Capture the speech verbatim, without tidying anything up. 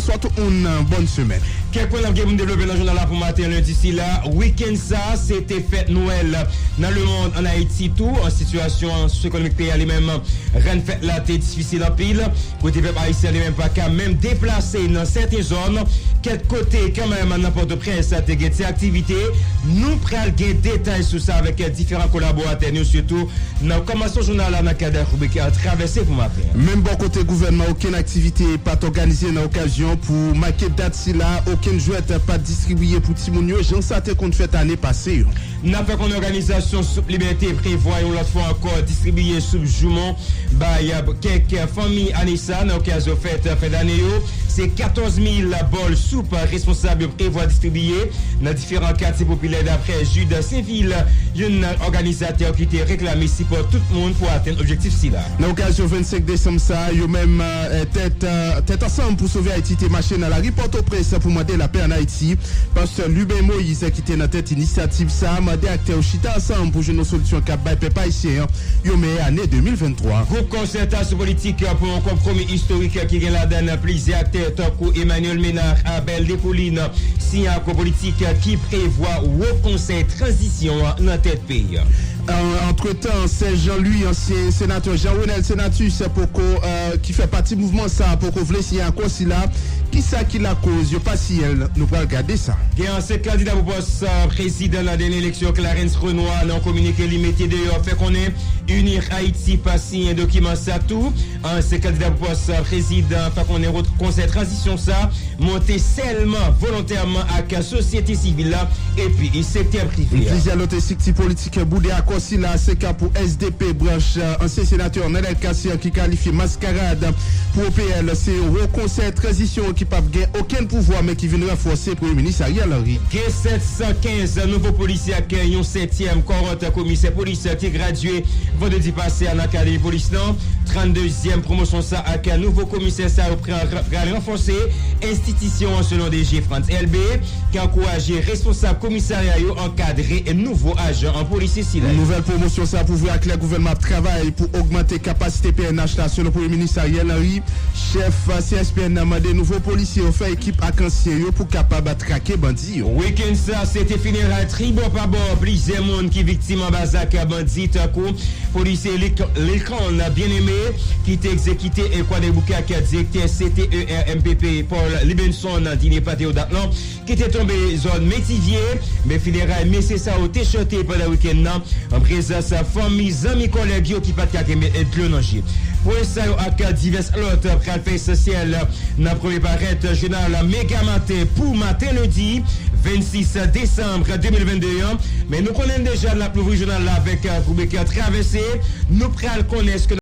Pou tout moun, bòn semèn. Kèk pwen n ap gen pou n devlope nan jounal la pou maten lendi sila. Wikenn sa, se te fèt Nwèl nan lemonn, ann Ayiti tou. An sitiyasyon sosyo-ekonomik peyi a li menm rann fèt la te difisil anpil. Kote pèp ayisyen li menm pa ka menm deplase nan sèten zòn. Kèk kote kanmenm nan Pòtoprens te gen ti aktivite. Nou pral gen detay sou sa avèk diferan kolaboratè nou, sitou nan kòmansman jounal la nan kad ribrik Travèse pou maten an. Menm bò kote gouvènman, okenn aktivite pa t òganize nan okazyon pou make dat sila, okenn jwèt pa t distribiye pou timoun yo, jan sa te konn fèt ane pase yo. N ap fè konnen òganizasyon Soup Libète prevwa yon lòt fwa ankò distribiye soup joumon bay kèk fanmi ane sa nan okazyon fèt fen dane yo. Se katòz mil bòl soup responsab yo prevwa distribiye nan diferan katye popilè, daprè Jude Sainvil, youn nan òganizatè ki te reklame sipò tout moun pou atenn objektif sila. Nan okazyon vennsenk desanm sa a, yo menm, eh, tèt, eh, Tèt Ansanm pou Sove Ayiti te mache nan lari Pòtoprens pou mande lapè ann Ayiti. Pastè Lubin Moïse, ki te nan tèt inisyativ sa a, mande aktè yo chita ansanm pou jwenn yon solisyon k ap bay pèp ayisyen an yon meyè ane de mil venntwa. Gwoup konsètasyon politik pou yon konpwomi istorik ki gen ladan plizyè aktè tankou Emmanuel Ménard, Abel Descollines, siyen akò politik ki prevwa Wo Konsèy Tranzisyon an nan tèt peyi a. An, antretan, Serge Jean-Louis, ansyen senatè Jean Renel Senatus, poko, eh, ki fè pati mouvman sa a, poko vle siyen akò sila. Kisa ki lakoz yo pa siyen l? Nou pral gade sa. Gen ansyen kandida pou pòs, eh, prezidan nan dènye eleksyon, Clarens Renois, nan yon kominike li mete deyò, fè konnen Unir Ayiti pa siyen dokiman sa tou. Ansyen kandida pou pòs, eh, prezidan fè konnen Wo Konsèy Tranzisyon sa monte sèlman volontèman ak sosyete sivil la epi sektè prive a. Plizyè lòt estrikti politik boude akò sila, se ka pou S D P, branch ansyen senatè Nandel Cassien ki kalifye maskarad pou O P L, se yon Wo Konsèy Tranzisyon ki p ap gen okenn pouvwa, men ki vin ranfòse Premye Minis Ariel Henry. Gen sèt san kenz nouvo polisye ak yon setyèm kòwòt komisè polis ki gradye vandredi pase a nan Akademi Polis lan. Tranndezyèm pwomosyon sa ak nouvo komisè sa yo pran, pral ranfòse enstitisyon an, selon D G Frantz Elbé, ki ankouraje responsab komisarya yo ankadre nouvo ajan an polis sila yo. Nouvèl pwomosyon sa pwouve aklè gouvènman ap travay pou ogmante kapasite P N H la, selon Premye Minis Ariel Henry. Chèf C S P N nan mande nouvo polisye yo fè ekip ak ansyen yo pou kapab trake bandi yo. Wikenn sa, se te fineray tribò pa bò plizyè moun ki viktim anba zak bandi, tankou polisye Lik-, Licon Bien-Aimé, ki te egzekite e Kwadèboukè, ak direktè C T E R M P P Paul Libenson, Dine Patriyòt lan, ki te tonbe zòn Metivye. Men fineray mesye sa yo te chante pandan wikenn nan, an prezans fanmi, zanmi, kòlèg yo ki pa t ka kenbe dlo nan je. Pwen sa yo ak divès lòt pral fè esansyèl nan premye parèt jounal Mega Maten pou maten lendi vennsis desanm de mil vennde an. Men nou konnen deja, n ap louvri jounal la avèk ribrik Travèse. Nou pral konnen èske